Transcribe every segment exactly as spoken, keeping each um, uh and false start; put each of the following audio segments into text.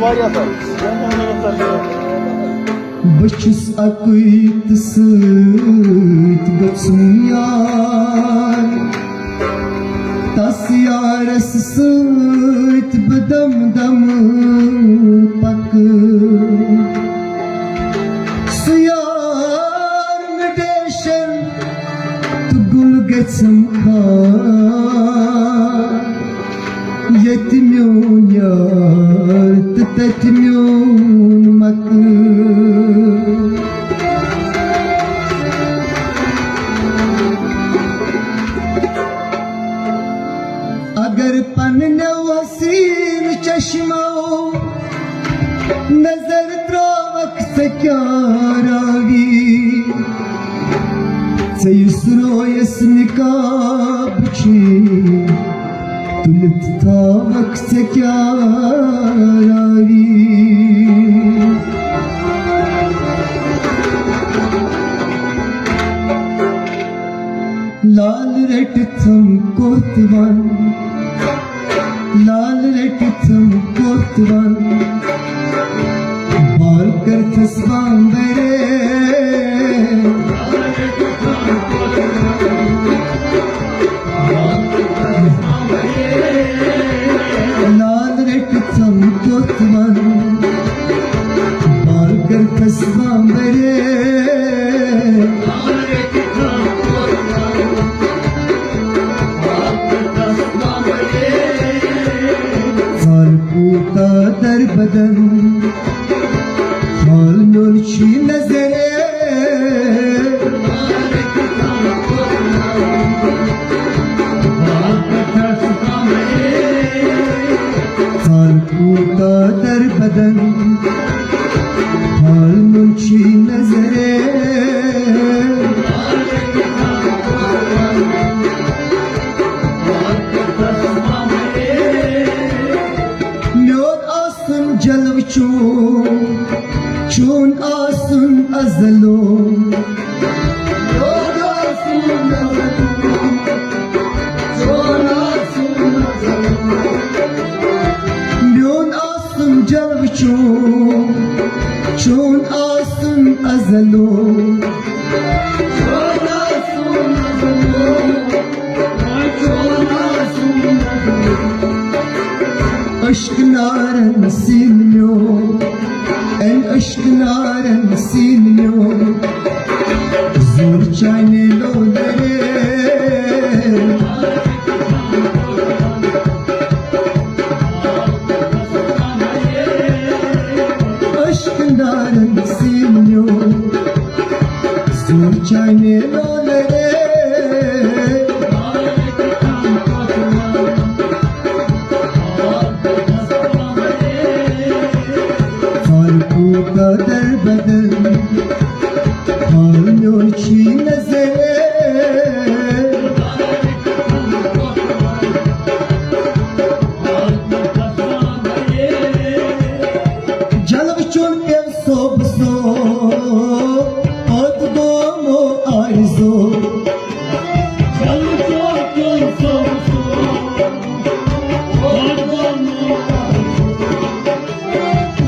بہٕ چھُس اَکُے تہٕ سۭتۍ گوٚژھُم یار، تَس یارَس سۭتۍ بہٕ دَم دَم پَکہٕ۔ سُہ یار مےٚ ڈیشَن تہٕ گُل گژھم کھار، ییٚتہِ میون یار تہٕ تَتہِ میون مکار۔ اگر پننیو حسین چشمو نظر تراوکھ ژےٚ کیٛاہ راوی، ژےٚ یُس رویس نقاب چھُے، تُلِتھ تھاوکھ ژےٚ کیٛاہ راوی۔ لال رٔٹِتھ تھم کوتوان، لال رٔٹِتھ تھم کوتوان، بال کٔرتھس بامبرے۔ لال رٔٹِتھ تھم کوتوان، بال کٔرتھس بامبرے۔ ژال کوٗتاہ دربدر، حال میون چھی نظرے۔ ژال کوٗتاہ دربدر، حال میون چھی نظرے۔ میون آسُن جلوٕ چون، چون آسُن ازلو۔ میون آسُن ازلو، چون آسُن ازلو۔ میون آسُن جلوٕ چون، چون آسُن ازلو۔ چون آسُن ازلو۔ عشق نارن سین میو، این عشق نارن سین میو، زور چانے لو لرے۔ عشق نارن سین میو، زور چانے لو لرے۔ حال کوٗتاہ دربدر، حال میون چھی نظرے۔ جلوٕ چون پیو صوب سو، پوت گومو آرزو۔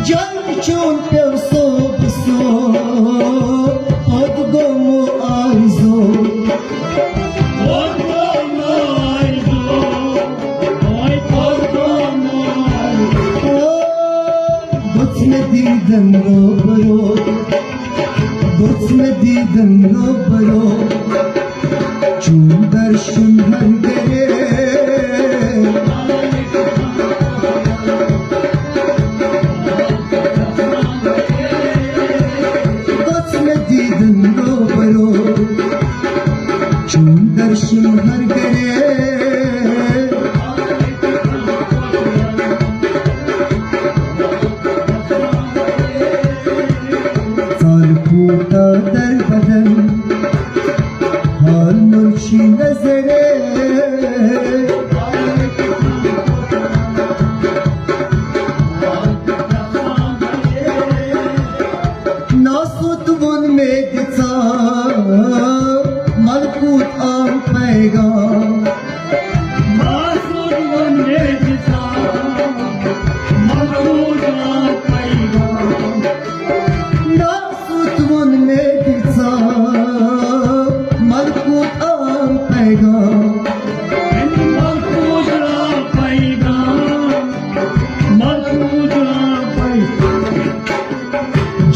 جلوٕ چون پیو صوب سو، پوت گومو آرزو۔ گوٚژھ مےٚ دیٖدن روبرو، گوٚژھ مےٚ دیٖدن روبرو، چون درشن ہر گرے۔ گوٚژھ مےٚ دیٖدن روبرو، چون درشن ہر گرے۔ ژال کوٗتاہ دربدر، حال میون چھی نظرے۔ ناسوت ووٚن مےٚ دِژا ملکوٗت آم پیغام۔ ناسوت ووٚن مےٚ دِژا ملکوٗت آم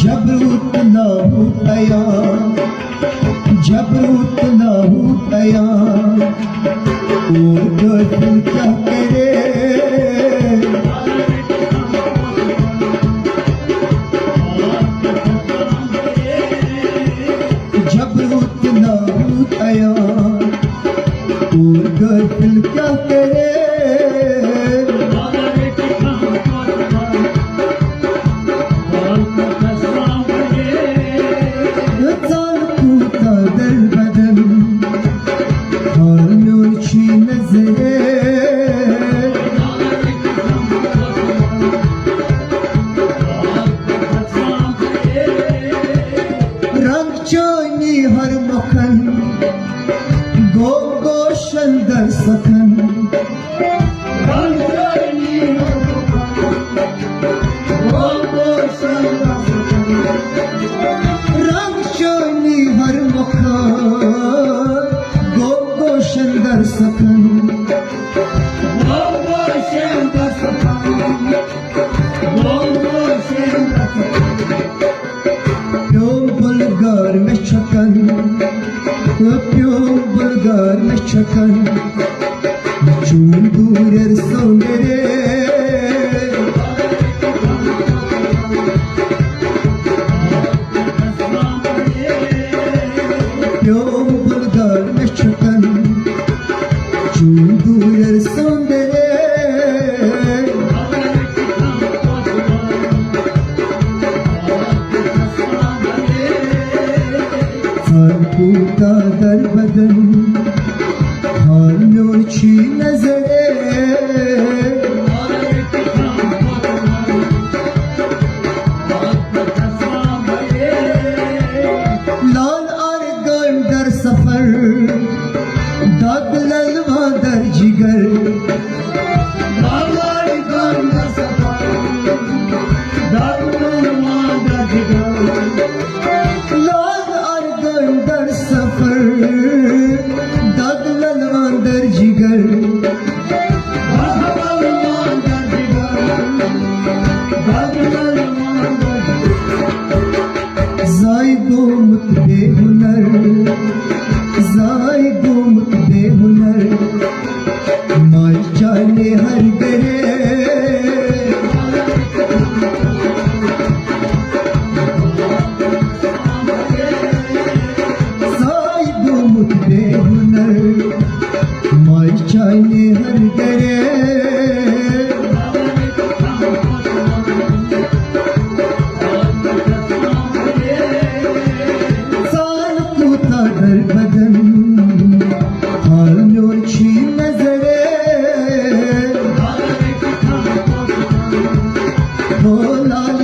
جبروت نہ ہو تیار، جبروت نہ ہو تیار، اور غافل کیا کرے؟ جبروت نہ ہو تیار، اور غافل کیا کرے؟ ژَل کوٗتاہ دربدر، حال میون چھی نظرے۔ رنگ چٲنی ہر مۄکھن، گوٚو گوشن در سخن۔ رنگ چٲنی ہر مۄکھن، گوٚو گوشن در سخن۔ رنگ چٲنی ہر مۄکھن، گوٚو گوشن در سخن۔ گوٚو گوشن در سخن۔ پیوم بُلغار مےٚ چھکن، پیوم بُلغار مےٚ چھکن، چون دوٗرٮ۪ر سوٚنٛدرے۔ پیوم بُلغار مےٚ چھکن، چون دوٗرٮ۪ر سوٚنٛدرے۔ ژَل کوٗتاہ دربدر، حال میون چھی نظرے۔ لال ارغن در سفر، دگ للوان در جگر۔ لال ارغن در سفر، دگ للوان در جگر۔ لال ارغن در سفر، دگ للوان در جگر۔ زاے گوٚمُت بے ہُنر، زاے گوٚمُت بے ہُنر، ماجہِ چانے ہر گرے۔ زاے گوٚمُت بے ہُنر، ماجہِ چانے ہر گرے۔ ژَل کوٗتاہ دربدر، حال میون چھی نظرے۔ ہو لال